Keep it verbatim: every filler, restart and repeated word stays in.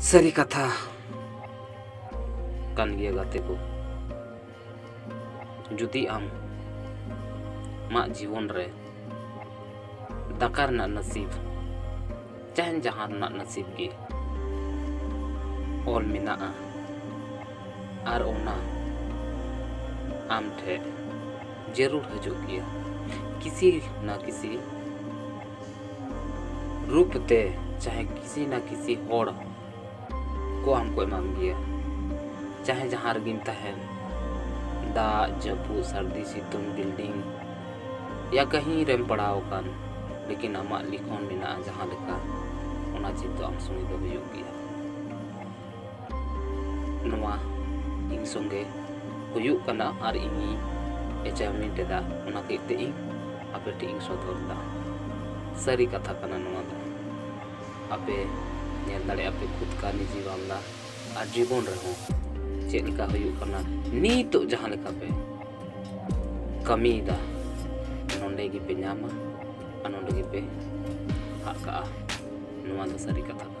ᱥᱟᱹᱨᱤ ᱠᱟᱛᱷᱟ ᱠᱟᱱ ᱜᱮᱭᱟ ᱜᱟᱛᱮ ᱠᱚ, ᱡᱩᱫᱤ ᱟᱢ ᱟᱢᱟᱜ ᱡᱤᱵᱚᱱ ᱨᱮ ᱫᱟᱠᱟ ᱨᱮᱱᱟᱜ ᱱᱟᱥᱤᱵ, ᱪᱟᱦᱮ ᱡᱟᱦᱟᱸ ᱨᱮᱱᱟᱜ ᱱᱟᱥᱤᱵ ᱜᱮ ᱚᱞ ᱢᱮᱱᱟᱜᱼᱟ, ᱟᱨ ᱚᱱᱟ ᱟᱢ ᱴᱷᱮᱱ ᱡᱟᱹᱨᱩᱲ ᱦᱤᱡᱩᱜ ᱜᱮᱭᱟ, ᱠᱤᱥᱤ ᱱᱟ ᱠᱤᱥᱤ ᱨᱩᱯ ᱛᱮ, ᱪᱟᱦᱮ ᱠᱤᱥᱤ ᱱᱟ ᱠᱤᱥᱤ ᱦᱚᱲ ᱠᱚ ᱟᱢ ᱠᱚ ᱮᱢᱟᱢ ᱜᱮᱭᱟ᱾ ᱪᱟᱦᱮ ᱡᱟᱦᱟᱸ ᱨᱮᱜᱮᱢ ᱛᱟᱦᱮᱱ, ᱫᱟᱜ ᱡᱟᱹᱯᱩᱫ ᱥᱟᱹᱨᱫᱤ ᱥᱤᱛᱩᱝ, ᱵᱤᱞᱰᱤᱝ ᱭᱟ ᱠᱟᱹᱦᱤ ᱨᱮᱢ ᱯᱟᱲᱟᱣ ᱟᱠᱟᱱ, ᱞᱮᱠᱤᱱ ᱟᱢᱟᱜ ᱞᱤᱠᱷᱚᱱ ᱢᱮᱱᱟᱜᱼᱟ ᱡᱟᱦᱟᱸ ᱞᱮᱠᱟ, ᱚᱱᱟ ᱪᱮᱫ ᱫᱚ ᱟᱢ ᱥᱚᱸᱜᱮ ᱫᱚ ᱦᱩᱭᱩᱜ ᱜᱮᱭᱟ᱾ ᱱᱚᱣᱟ ᱤᱧ ᱥᱚᱸᱜᱮ ᱦᱩᱭᱩᱜ ᱠᱟᱱᱟ ᱟᱨ ᱤᱧᱤᱧ ᱮᱪᱟᱭᱢᱮᱱᱴ ᱮᱫᱟ, ᱚᱱᱟ ᱠᱷᱟᱹᱛᱤᱨ ᱛᱮ ᱤᱧ ᱟᱯᱮ ᱴᱷᱮᱱ ᱤᱧ ᱥᱚᱫᱚᱨ ᱮᱫᱟ᱾ ᱥᱟᱹᱨᱤ ᱠᱟᱛᱷᱟ ᱠᱟᱱᱟ ᱱᱚᱣᱟ ᱫᱚ᱾ ᱟᱯᱮ ᱧᱮᱞ ᱫᱟᱲᱮᱭᱟᱜᱼᱟ ᱯᱮ ᱠᱷᱩᱫ ᱠᱟ ᱱᱤᱡᱤ ᱢᱟᱢᱞᱟ ᱟᱨ ᱡᱤᱵᱚᱱ ᱨᱮᱦᱚᱸ ᱪᱮᱫ ᱞᱮᱠᱟ ᱦᱩᱭᱩᱜ ᱠᱟᱱᱟ, ᱱᱤᱛᱚᱜ ᱡᱟᱦᱟᱸ ᱞᱮᱠᱟ ᱯᱮ ᱠᱟᱹᱢᱤᱭᱮᱫᱟ, ᱱᱚᱸᱰᱮ ᱜᱮᱯᱮ ᱧᱟᱢᱟ ᱟᱨ ᱱᱚᱸᱰᱮ ᱜᱮᱯᱮ ᱦᱟᱜ ᱠᱟᱜᱼᱟ᱾ ᱱᱚᱣᱟ ᱫᱚ ᱥᱟᱹᱨᱤ ᱠᱟᱛᱷᱟ᱾